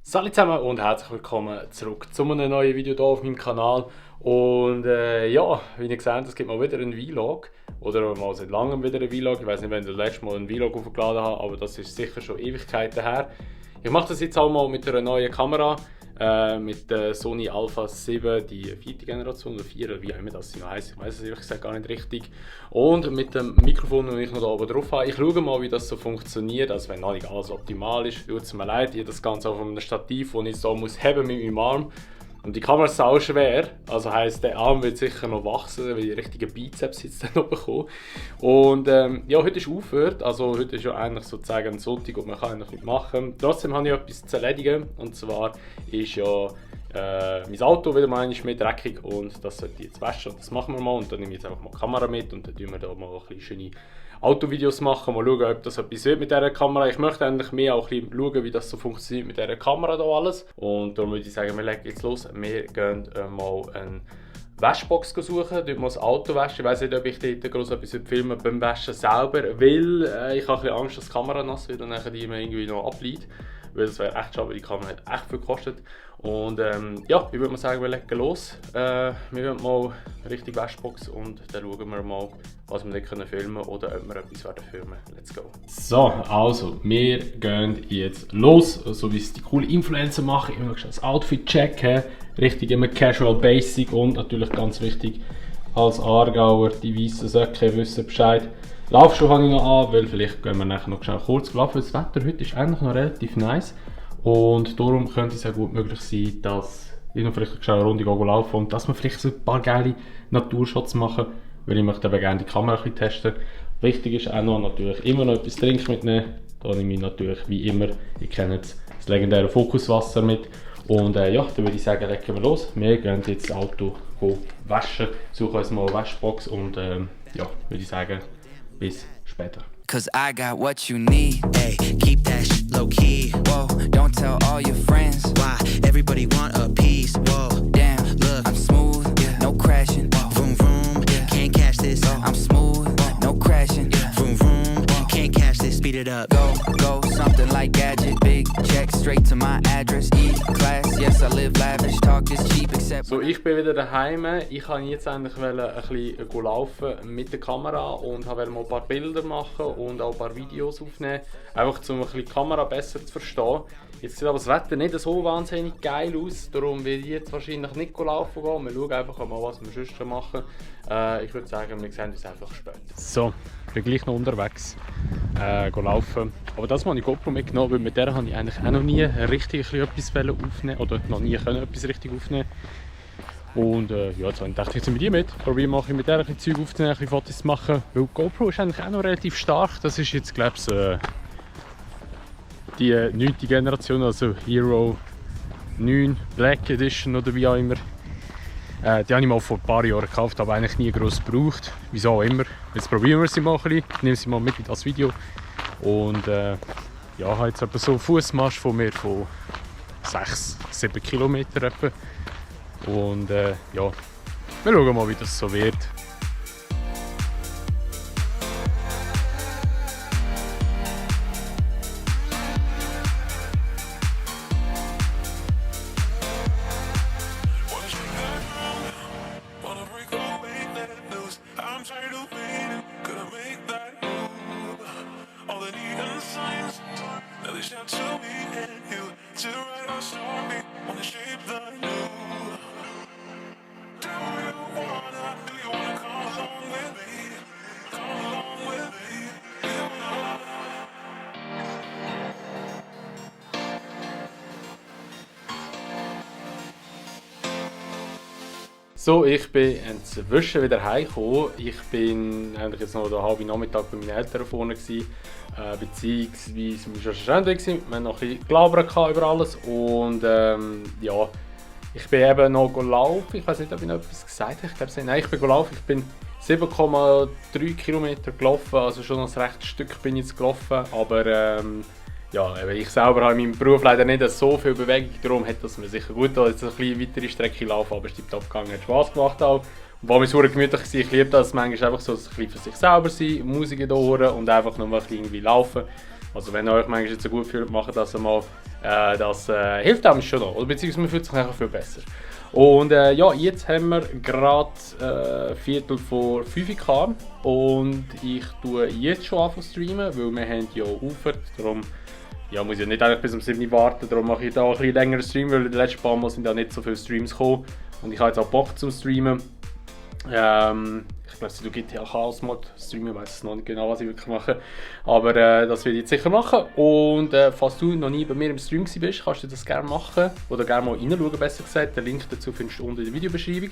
Salut zusammen und herzlich willkommen zurück zu einem neuen Video hier auf meinem Kanal. Und ja, wie ihr seht, es gibt mal wieder einen Vlog. Oder mal seit langem wieder einen Vlog. Ich weiß nicht, wann ich das letzte Mal einen Vlog aufgeladen habe, aber das ist sicher schon Ewigkeiten her. Ich mache das jetzt auch mal mit einer neuen Kamera. Mit der Sony Alpha 7, die 4. Generation oder 4, wie auch immer das noch heisst. Ich weiß es ehrlich gesagt gar nicht richtig. Und mit dem Mikrofon, das ich noch da oben drauf habe. Ich schaue mal, wie das so funktioniert. Also wenn noch nicht alles optimal ist, tut es mir leid. Ich das Ganze auf einem Stativ, das ich so muss heben mit meinem Arm. Und die Kamera ist sau schwer, also heisst, der Arm wird sicher noch wachsen, weil die richtigen Bizeps jetzt dann noch bekommen. Und ja, heute ist aufgehört, also heute ist ja eigentlich sozusagen ein Sonntag und man kann eigentlich nichts machen. Trotzdem habe ich etwas zu erledigen, und zwar ist ja mein Auto wieder mal mehr dreckig und das sollte ich jetzt waschen. Das machen wir mal und dann nehme ich jetzt einfach mal die Kamera mit und dann tun wir da mal ein bisschen schöne Autovideos machen, mal schauen, ob das etwas wird mit dieser Kamera. Ich möchte eigentlich mehr auch ein bisschen schauen, wie das so funktioniert mit dieser Kamera da alles. Und darum würde ich sagen, wir legen jetzt los. Wir gehen mal eine Waschbox suchen, dort mal das Auto waschen. Ich weiss nicht, ob ich dort groß etwas filmen beim Waschen selber, weil ich habe ein bisschen Angst, dass die Kamera nass wird und dann die mir irgendwie noch ableitet. Weil das wäre echt schade, weil die Kamera hat echt viel gekostet. Und ja, ich würde mal sagen, wir legen los. Wir werden mal richtig Waschbox und dann schauen wir mal, was wir dort filmen können oder ob wir etwas werden filmen. Let's go. So, also, wir gehen jetzt los, so wie es die coolen Influencer machen. Immer noch das Outfit checken, richtig immer Casual Basic und natürlich ganz wichtig, als Aargauer, die weißen Söcke wissen Bescheid. Laufschuhe habe ich noch an, weil vielleicht gehen wir nachher noch schnell kurz laufen. Das Wetter heute ist eigentlich noch relativ nice und darum könnte es auch gut möglich sein, dass ich noch vielleicht schnell eine Runde laufen und dass wir vielleicht so ein paar geile Naturshots machen, weil ich möchte eben gerne die Kamera ein bisschen testen. Wichtig ist auch noch natürlich immer noch etwas Trinken mitnehmen. Da nehme ich natürlich wie immer, ihr kennt es, das legendäre Fokuswasser mit. Und ja, dann würde ich sagen, legen wir los. Wir gehen jetzt das Auto waschen, suchen uns mal eine Waschbox und ja, würde ich sagen, bis später. Cause I got what you need, ayy, keep that shit low key, whoa, don't tell all your friends, why, everybody want a piece, whoa, damn, look, I'm smooth, yeah, no crashing, whoa, vroom vroom, yeah, can't catch this, I'm smooth, no crashing, yeah, vroom vroom, can't catch this, speed it up, go, something like gadget, big check, straight to my address, E-Class, yes, I live lavish, talk is cheap, except... So, ich bin wieder daheim. Ich wollte jetzt eigentlich ein bisschen laufen mit der Kamera und wollte mal ein paar Bilder machen und auch ein paar Videos aufnehmen. Einfach um ein bisschen die Kamera besser zu verstehen. Jetzt sieht aber das Wetter nicht so wahnsinnig geil aus, darum werde ich jetzt wahrscheinlich nicht laufen gehen. Wir schauen einfach mal, was wir sonst machen. Ich würde sagen, wir sehen uns einfach später. So, ich bin gleich noch unterwegs, laufen. Aber das habe ich GoPro mitgenommen, weil mit der habe ich eigentlich auch noch nie richtig etwas aufnehmen oder noch nie etwas richtig aufnehmen. Und ja, jetzt habe ich gedacht, jetzt mit dir mit. Probiere mal mit der ein bisschen Zeug aufzunehmen, ein bisschen Fotos zu machen. Weil GoPro ist eigentlich auch noch relativ stark. Das ist jetzt, glaube ich, die 9. Generation, also Hero 9 Black Edition oder wie auch immer. Die habe ich mal vor ein paar Jahren gekauft, aber eigentlich nie gross gebraucht. Wieso auch immer. Jetzt probieren wir sie mal ein bisschen. Ich nehme sie mal mit in das Video. Und ja, ich habe jetzt etwa so einen Fußmarsch von mir von 6-7 Kilometern etwa. Und ja, wir schauen mal, wie das so wird. So, ich bin inzwischen wieder heimgekommen. Ich bin eigentlich jetzt noch den halben Nachmittag bei meinen Eltern vorne gewesen, beziehungsweise wir waren schon gewesen. Wir haben noch ein bisschen gelabert über alles und ja, ich bin eben noch gelaufen. Ich weiß nicht, ob ich noch etwas gesagt habe. Ich glaube, nein, ich bin gelaufen. Ich bin 7,3 Kilometer gelaufen, also schon ein rechtes Stück bin ich jetzt gelaufen, aber ja, ich selber habe in meinem Beruf leider nicht so viel Bewegung, darum hat es mir sicher gut getan, jetzt eine bisschen weitere Strecke laufen, aber es ist top gegangen, hat Spass gemacht auch. Und war mir super gemütlich gewesen. Ich liebe das, manchmal einfach so ein bisschen für sich selber sein, Musik hören und einfach noch mal irgendwie laufen. Also wenn ihr euch manchmal jetzt so gut fühlt, macht das mal Das hilft einem schon noch, oder beziehungsweise man fühlt sich nachher viel besser. Und ja, jetzt haben wir gerade Viertel vor 5 Uhr und ich tue jetzt schon anfangen zu streamen, weil wir haben ja aufgehört, darum ja, muss ich nicht eigentlich bis um 7 Uhr warten, darum mache ich da ein bisschen längeren Stream, weil in den letzten paar Mal sind da nicht so viele Streams gekommen und ich habe jetzt auch Bock zum Streamen. Ich glaube, du GTA Chaos Mod streamen, ich weiß noch nicht genau, was ich wirklich mache, aber das werde ich jetzt sicher machen. Und falls du noch nie bei mir im Stream bist, kannst du das gerne machen oder gerne mal reinschauen, besser gesagt. Den Link dazu findest du unten in der Videobeschreibung.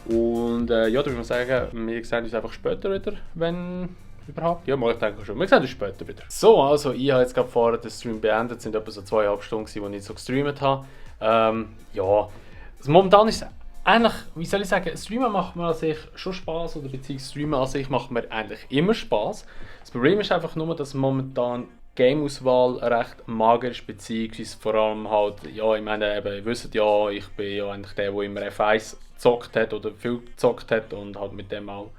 Und ja, da würde ich sagen, wir sehen uns einfach später wieder, wenn überhaupt. Ja, mal, ich denke schon. Wir sehen uns später wieder. So, also ich habe jetzt gerade vorher den Stream beendet, es sind etwa so 2,5 Stunden, die ich so gestreamt habe. Ja, also momentan ist eigentlich, wie soll ich sagen, Streamen macht mir an sich schon Spaß oder beziehungsweise Streamen an sich macht mir eigentlich immer Spaß. Das Problem ist einfach nur, dass momentan Game-Auswahl recht mager ist, beziehungsweise vor allem halt, ja, ich meine, eben, ihr wisst ja, ich bin ja eigentlich der immer F1 gezockt hat oder viel gezockt hat und halt mit dem auch,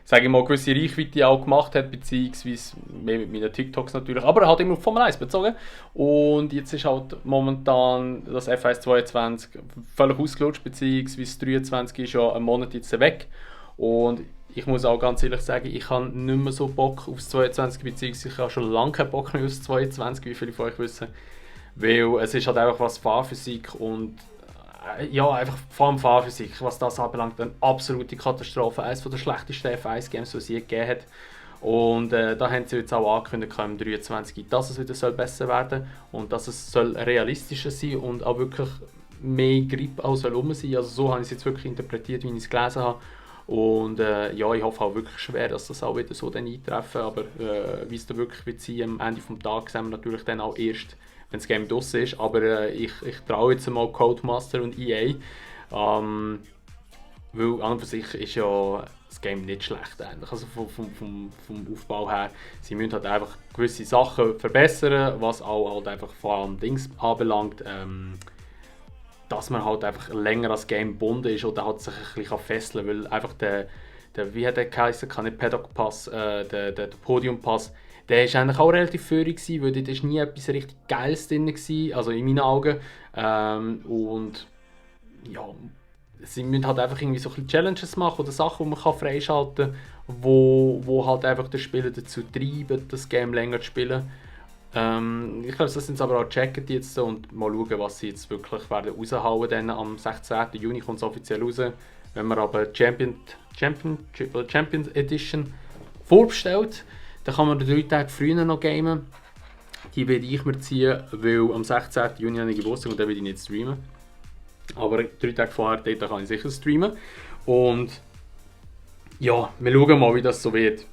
sage ich mal, gewisse Reichweite auch gemacht hat, beziehungsweise mehr mit meinen TikToks natürlich, aber er hat immer auf Formel 1 bezogen. Und jetzt ist halt momentan das F1 22 völlig ausgelutscht, beziehungsweise 23 ist ja einen Monat jetzt weg. Und ich muss auch ganz ehrlich sagen, ich habe nicht mehr so Bock aufs 22, beziehungsweise ich habe schon lange keinen Bock mehr aufs 22, wie viele von euch wissen. Weil es ist halt einfach was Fahrphysik und ja, einfach vor allem Fahrphysik, was das anbelangt, eine absolute Katastrophe. Eines der schlechtesten F1-Games, die es je gegeben hat. Und da haben sie jetzt auch angekündigt im 23, dass es wieder besser werden soll und dass es realistischer sein und auch wirklich mehr Grip auch rum sein. Also so habe ich es jetzt wirklich interpretiert, wie ich es gelesen habe. Und ja, ich hoffe auch wirklich schwer, dass das auch wieder so dann eintreffen. Aber wie es da wirklich wird sein, am Ende des Tages sehen wir natürlich dann auch erst, wenn das Game draussen ist. Aber ich traue jetzt mal Codemaster und EA. Weil an und für sich ist ja das Game nicht schlecht eigentlich. Also vom Aufbau her. Sie müssen halt einfach gewisse Sachen verbessern, was auch halt einfach vor allem Dings anbelangt. Dass man halt einfach länger als Game gebunden ist oder halt sich ein bisschen fesseln kann, weil einfach der wie hat der geheißen, nicht Paddock Pass, der Podium Pass, der ist eigentlich auch relativ führig gewesen, weil dort ist nie etwas richtig Geiles drin gewesen, also in meinen Augen. Und ja, sie müssen halt einfach irgendwie so ein bisschen Challenges machen oder Sachen, die man freischalten kann, wo halt einfach den Spieler dazu treiben, das Game länger zu spielen. Ich glaube, das sind aber auch checken jetzt und mal schauen, was sie jetzt wirklich werden raushauen. Dann am 16. Juni kommt es offiziell raus. Wenn man aber Champions Edition vorbestellt, dann kann man 3 Tage früher noch gamen. Die werde ich mir ziehen, weil am 16. Juni habe ich Geburtstag und dann werde ich nicht streamen. Aber 3 Tage vorher dort kann ich sicher streamen. Und ja, wir schauen mal, wie das so wird.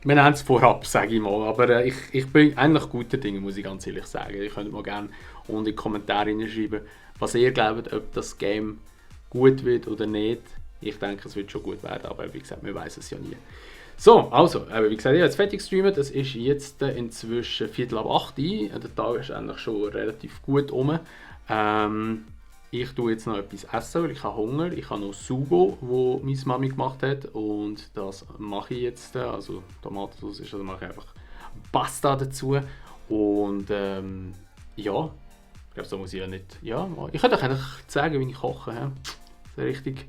Wir nehmen es vorab, sage ich mal, aber ich bin eigentlich guter Dinge, muss ich ganz ehrlich sagen. Ihr könnt mal gerne unten in die Kommentare hineinschreiben, was ihr glaubt, ob das Game gut wird oder nicht. Ich denke, es wird schon gut werden, aber wie gesagt, wir wissen es ja nie. So, also, wie gesagt, ich habe jetzt fertig gestreamt, es ist jetzt inzwischen 7:45 Uhr, der Tag ist eigentlich schon relativ gut rum. Ich tue jetzt noch etwas essen, weil ich habe Hunger. Ich habe noch Sugo, wo meine Mami gemacht hat und das mache ich jetzt. Also Tomatensauce ist, also mache ich einfach Pasta dazu. Und ja, ich glaube, so muss ich ja nicht. Ja, ich könnte euch eigentlich sagen, wie ich koche. He? So richtig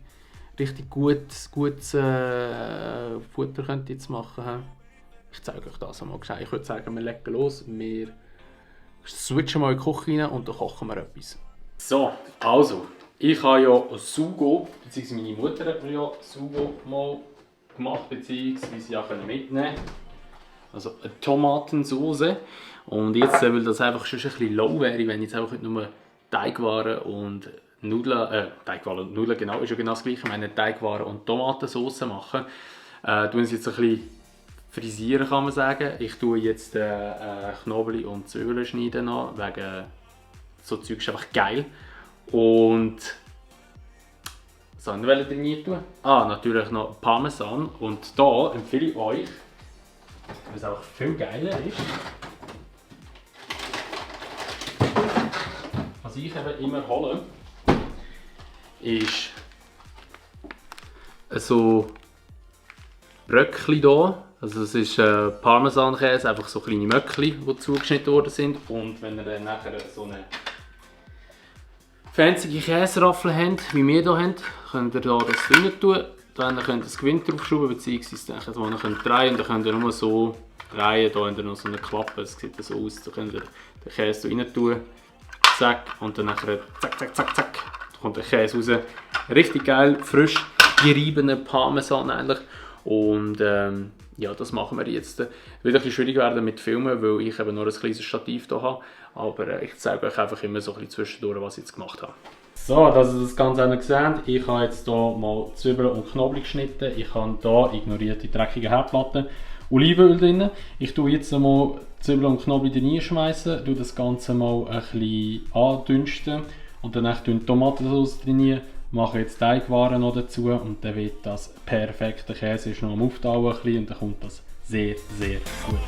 gutes Futter könnt ihr jetzt machen. He? Ich zeige euch das einmal. Ich würde sagen, wir legen los. Wir switchen mal in die Küche rein und dann kochen wir etwas. So, also, ich habe ja Sugo, beziehungsweise meine Mutter hat mir ja Sugo mal gemacht, beziehungsweise ja mitnehmen. Also eine Tomatensauce. Und jetzt, weil das einfach schon ein bisschen low wäre, wenn ich jetzt einfach nur Teigwaren und Nudeln, Teigwaren und Nudeln, genau, ist ja genau das gleiche. Ich meine Teigwaren und Tomatensauce machen. Tun sie jetzt ein bisschen frisieren, kann man sagen. Ich tue jetzt Knoblauch und Zwiebeln schneiden noch, wegen so Zeug ist einfach geil. Und was wollen wir drin tun? Natürlich noch Parmesan. Und da empfehle ich euch, weil es auch viel geiler ist, was ich eben immer hole, ist so Bröckli hier. Also es ist Parmesankäse, einfach so kleine Möckli, die zugeschnitten worden sind. Und wenn ihr dann nachher so eine fancy Käseraffel habt, wie wir hier haben, könnt ihr da das rein tun. Dann könnt ihr das Gewinde draufschrauben, beziehungsweise das könnt ihr drehen. Und dann könnt ihr nur so drehen, da habt ihr noch so eine Klappe, das sieht so aus. Da könnt ihr den Käse rein tun, zack, und dann nachher zack, zack, zack, zack, da kommt der Käse raus. Richtig geil, frisch geriebener Parmesan eigentlich. Und ja, das machen wir jetzt. Wird ein bisschen schwierig werden mit Filmen, weil ich eben nur ein kleines Stativ hier habe. Aber ich zeige euch einfach immer so ein bisschen zwischendurch, was ich jetzt gemacht habe. So, dass ihr das Ganze auch gesehen habt, ich habe jetzt hier mal Zwiebeln und Knoblauch geschnitten. Ich habe hier ignoriert die dreckigen Herdplatten. Olivenöl drin. Ich tue jetzt mal Zwiebeln und Knoblauch reinschmeißen, tue das Ganze mal ein bisschen andünsten und dann tue ich Tomatensauce drin. Mache jetzt Teigwaren noch dazu und dann wird das perfekt. Der Käse ist noch am Auftauen ein bisschen und dann kommt das sehr, sehr gut.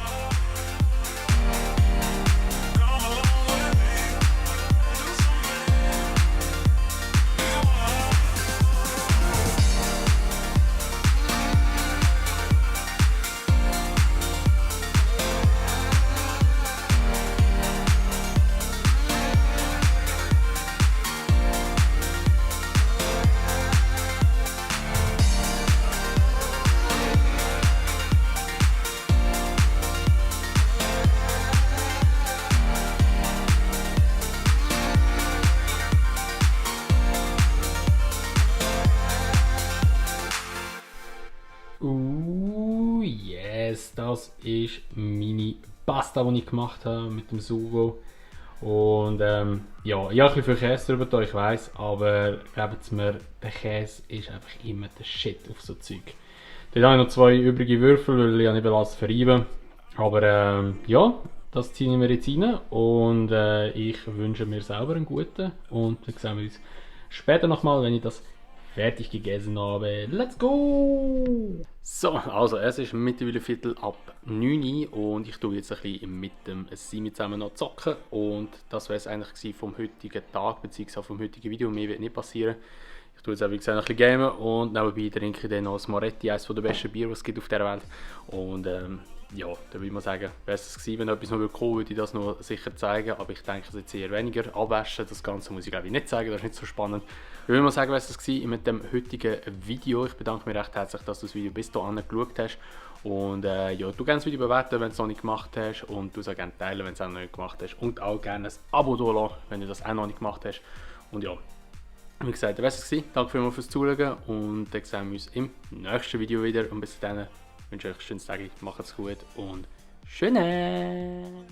Yes, das ist meine Pasta, die ich gemacht habe mit dem Sugo. Und ja, ich habe ein bisschen viel Käse drüber, ich weiss, aber glaubt mir, der Käse ist einfach immer der Shit auf so Zeug. Dann habe ich noch 2 übrige Würfel, weil ich nicht alles verreiben. Aber ja, das ziehen wir jetzt rein und ich wünsche mir selber einen guten. Und dann sehen wir uns später nochmal, wenn ich das fertig gegessen habe. Let's go! So, also es ist mittlerweile Viertel ab 9 Uhr und ich tue jetzt ein bisschen mit dem Simi zusammen noch zocken. Und das wäre es eigentlich vom heutigen Tag, bzw. vom heutigen Video. Mehr wird nicht passieren. Ich tue jetzt auch wie gesagt ein bisschen gamen und nebenbei trinke ich dann noch das Moretti, eines der besten Bier, was es gibt auf dieser Welt. Und ja, da würde ich mal sagen, wäre es gewesen, wenn etwas noch kommen würde, ich das noch sicher zeigen, aber ich denke, es jetzt eher weniger. Abwaschen, das Ganze muss ich glaube ich nicht zeigen, das ist nicht so spannend. Ich würde mal sagen, wäre es das gewesen mit dem heutigen Video. Ich bedanke mich recht herzlich, dass du das Video bis hierhin geschaut hast. Und ja, du gerne das Video bewerten, wenn du es noch nicht gemacht hast, und du es auch gerne teilen, wenn du es auch noch nicht gemacht hast. Und auch gerne ein Abo da lassen, wenn du das auch noch nicht gemacht hast. Und ja, wie gesagt, das war es. Danke vielmals fürs Zuschauen und dann sehen wir uns im nächsten Video wieder. Und bis dann wünsche ich euch ein schönes Tag, macht's gut und schöne!